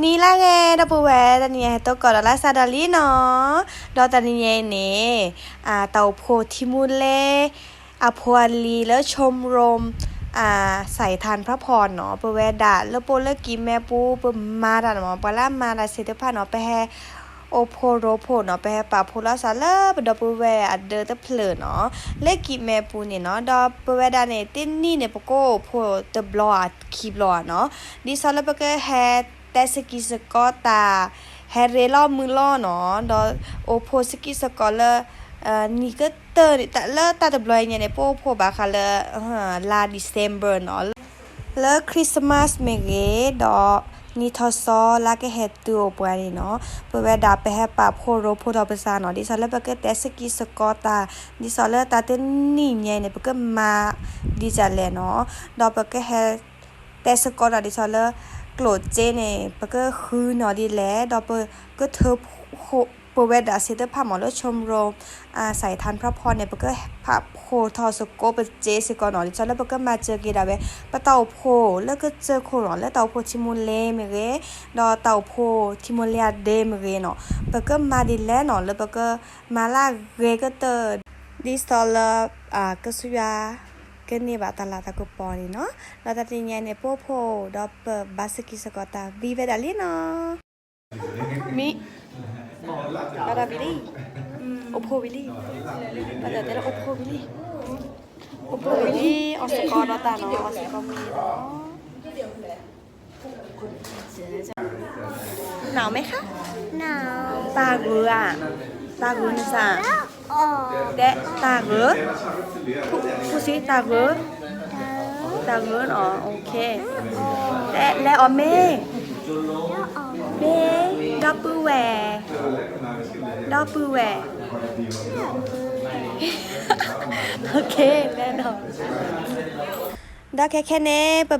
နံၤလၢဂ့ၤ ဒီပုၢ်ဝဲၢ် တနံၤအံၤဟဲသကိးဒီးလၢစးဒီးလံနီၤ, ဒီးတနံၤအံၤန့ၣ် တၢ်အိၣ်ဖှိၣ်ထံမူလ့ အဖိအလံၤလၢ ชมรม สายทานพระพรနီၤ, ပဝဲဒၣ်လၢပအိၣ်လၢကံးမဲပူၤ ပမၤတၢ်နီၤ, ပှၤလၢအမၤတၢ်သ့ၣ်တဖၣ်နီၤ ပဟဲ အိၣ်ဖှိၣ်ရိဖှိၣ်နီၤ, ပဟဲပာ်ဖှိၣ်လိာ်သးလၢပဒီပုၢ်ဝဲၢ်အဒၢတဖျၢၣ်နီၤ, လၢကံးမဲပူၤန့ၣ်နီၤ, ဒီးပဝဲဒၣ်န့ၣ် တနံၣ်န့ၣ် ပကအိၣ်ဖှိၣ်တဘျီဧါခံဘျီဧါနီၤ, ဒ်သိးလၢပကဟဲတဲစကံးစကီးတၢ် ဟဲရ့လိာ်မုာ်လိာ်နီၤ, ဒီးအိၣ်ဖှိၣ်စကံးစကီးလၢ နံၣ်ကတၢၢ်န့ၣ် လၢတၢ်တဘျီအံၤညါန့ၣ် ပအိၣ်ဖှိၣ်ဘၣ်ဃးလၢ လါ December နီၤ, လၢ Christmas မ့ၢ်ဂ့ၤ, ဒီးနံၣ်ထီၣ်စီၤလၢကဟဲတုၤအိၣ်ပှၤန့ၣ်နီၤ, ပဝဲဒၣ်ပဟဲပာ်ဖှိၣ်ရိဖှိၣ်ထီၣ်ပသးနီၤ, ဒ်သိးလၢပကတဲစကံးစကီးတၢ်, ဒ်သိးလၢတၢ်တနံၣ်ညါန့ၣ် ပကမၤဒ်လဲၣ်နီၤ, ဒီးပကဟဲ တဲစကီးတၢ်ဒ်သိးလၢ ကျိၣ်စ့န့ၣ် ပကဃုနီၤဒ်လဲၣ်, ဒီးပကထၢ ပဝဲဒၣ်သ့ၣ်တဖၣ်မ့ၢ်လၢ ชมรม สายทานพระพรန့ၣ် ပကပာ်ဖှိၣ်ထီၣ်စကိးပစ့စ့ၢ်ကီးနီၤ, ဒ်သိးလၢပကမၤစၢၤက့ၤဒၣ်ဝဲ ပတၢ်အိၣ်ဖှိၣ်လၢကစၢၢ်ခိၣ်နီၤ, လၢတၢ်အိၣ်ဖှိၣ်ထံမူလ့မ့ၢ်ဂ့ၤ, ဒီးတၢ်အိၣ်ဖှိၣ်ထံမူလ့အဒ့မ့ၢ်ဂ့ၤနီၤ, ပကမၤဒ်လဲၣ်နီၤ, လၢပကမၤလၢအဂ့ၤကတၢၢ် ဒ်သိးလၢ ကစၢ်ယွၤ ကန့ၢ်ဘၣ်တၢ်လၤတၢ်ကပီၤန့ၣ်နီၤ, ဒီးတၢ်တနံၤညါန့ၣ် ပအိၣ်ဖှိၣ်ဒီးပဘါစကံးစကီးတၢ်ဝံၤဝဲဒၣ်လံနီၤ, မံ, ဒီးဝံၤလံ, အိၣ်ဖှိၣ်ဝံၤလံ, ပတဲလၢအိၣ်ဖှိၣ်ဝံၤလံ, အိၣ်ဖှိၣ်ဝံၤလံ, အီၣ်စကီးဒီးတၢ်နီၤ, အီၣ်စကီးမံနီၤ နမ့ၢ်ခါ, တၢ်ဂုၤဧါ, တၢ်ဂုၤနစၢ်, တဲတၢ်ဂုၤ, ဖူစံတၢ်ဂုၤ, တၢ်ဂုၤနီၤ, တဲလဲၤအီၣ်မ့ၤ, မ့ၤ, ဒီပုၢ်ဝဲၢ်, ဒီပုၢ်ဝဲၢ်, လဲၤနီၤ, ဒီးခဲခဲန့ၣ် ပ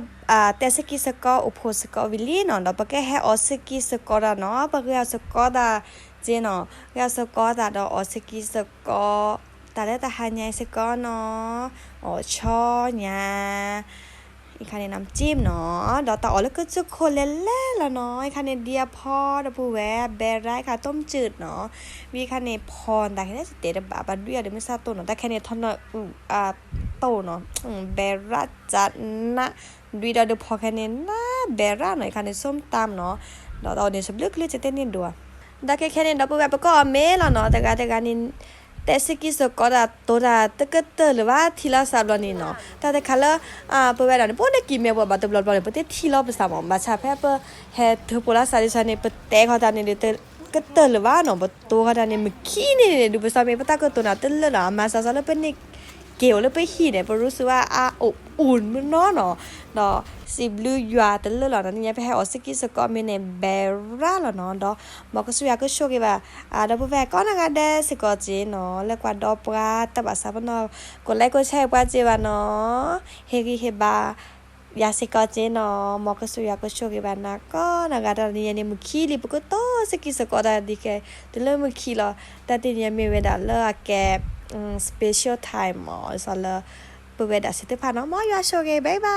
တဲစကံးစကီးအိၣ်ဖှိၣ်စကီးဝံၤလံနီၤ, ဒီးပကဟဲအီၣ်စကံးစကီးတၢ်နီၤ, ပဂဲၤအီၣ်စကီးတၢ်က့နီၤ, ဂဲၤအီၣ်စကီးတၢ်ဒီးအီၣ်စကံးစကီး, တၢ်လၢတၢ်ဟါညါအံၤစကီးနီၤ, အီၣ်ဆီညါ, အံၤခါန့ၣ် น้ำจิ้มနီၤ, ဒီးတၢ်အီၣ်လၢကစၢၢ်ခိၣ်လဲၤလဲၤလီၤနီၤ, အံၤခါန့ၣ် ဒံအဖီဒီပုၢ်ဝဲၢ် ဘဲရါ အံၤခါ ต้มจืดနီၤ, ဝံၤခါန့ၣ် ဖီၣ်တၢ်ခဲန့ၣ် တဲတဘၣ် ဘၣ်ဒွံအီၤဒီးမုၢ်ဆါတိၢ်နီၤ, တၢ်ခဲန့ၣ် ထီၣ်နီၤအုၣ်အတိၢ်နီၤ, ဘဲရါကနး, ဒွံဒီးဒုးဖီၣ်ခဲန့ၣ် နးဘဲရါနီၤ, အံၤခါန့ၣ် ส้มตำနီၤ, ဒီးတၢ်အီၣ်န့ၣ် စဘျုးကလုာ်စတဲန့ၣ်ဒိၣ်, ဒီးခဲခဲန့ၣ် ဒီပုၢ်ဝဲၢ် ပကအီၣ်မ့ၤလီၤနီၤ, တဂၤတဂၤန့ၣ် တဲစကံးစကီးတၢ်တိၤတၢ်တကတၢၢ်လၢၤဘၣ် ထံၣ်လီၤစးဘျီန့ၣ်နီၤ, တၢ်တခါလၢ ပဝဲဒၣ်န့ၣ် ပအိၣ်လၢကံးမဲပူၤဘၣ်တဘျီဘျီန့ၣ် ပတထံၣ်လီၤပသးမး, ဘၣ်ဆၣ်ဖဲပ ဟဲထၢဖှိၣ်လီၤစးဒ်ဆၣ်န့ၣ် ပတဲခီတၢ်န့ၣ်ဒီး တကတၢၢ်လၢၤဘၣ်နီၤ, ပတိၤခီတၢ်န့ၣ် မုၢ်ခံန့ၣ်န့ၣ် ဒုးပစီမ့ၢ် ပတၢ်ကတိၤနၤတလၢာ်လီၤ, အမၤစၢၤစၢ်လၢပန့ၢ်က့ၤအိၣ်လၢပဟံၣ်န့ၣ် ပရူစုးဝဲအအိၣ်အူၣ်မနီၤနီၤ, ဒီးစံးဘျုးယွၤတလၢာ်လီၤနီၤ, နံၤညါပဟဲအီၣ်စကံးစကီးမ့ၤန့ၣ် ဘဲရါလီၤနီၤ, ဒီးမ်ကစၢ်ယွၤကဆိၣ်ဂ့ၤဘၣ် ဒီပုၢ်ဝဲၢ်ကိးနီၢ်ဂၤဒဲးစ့ၢ်ကီးက့နီၤ, လၢကွၢ်ဒီးပှၤတၢ်ဘၣ်ဆၣ်ပနီၣ် ကိးလဲကိးဆဲးပှၤစ့ၢ်ဘၣ်နီၤ, ဟ့ၣ်ဂံၢ်ဟ့ၣ်ဘါ ယၤစ့ၢ်ကီးက့နီၤ, မ်ကစၢ်ယွၤကဆိၣ်ဂ့ၤဘၣ်နၤကိးနီၢ်ဂၤဒဲး, တနံၤညါန့ၣ် မုၢ်ခံလံ ပကတိၤစကံးစကီးတၢ်ဒ်ကဲ တုၤလၢမုၢ်ခံလီၤ, တၢ်တနံၤညါမ့ၢ်ဝဲဒၣ်လၢအကဲ special time မး ဒ်သိးလၢ ပဝဲဒၣ်သ့ၣ်တဖၣ်နီၤ, မ်ယွၤဆိၣ်ဂ့ၤ bye bye.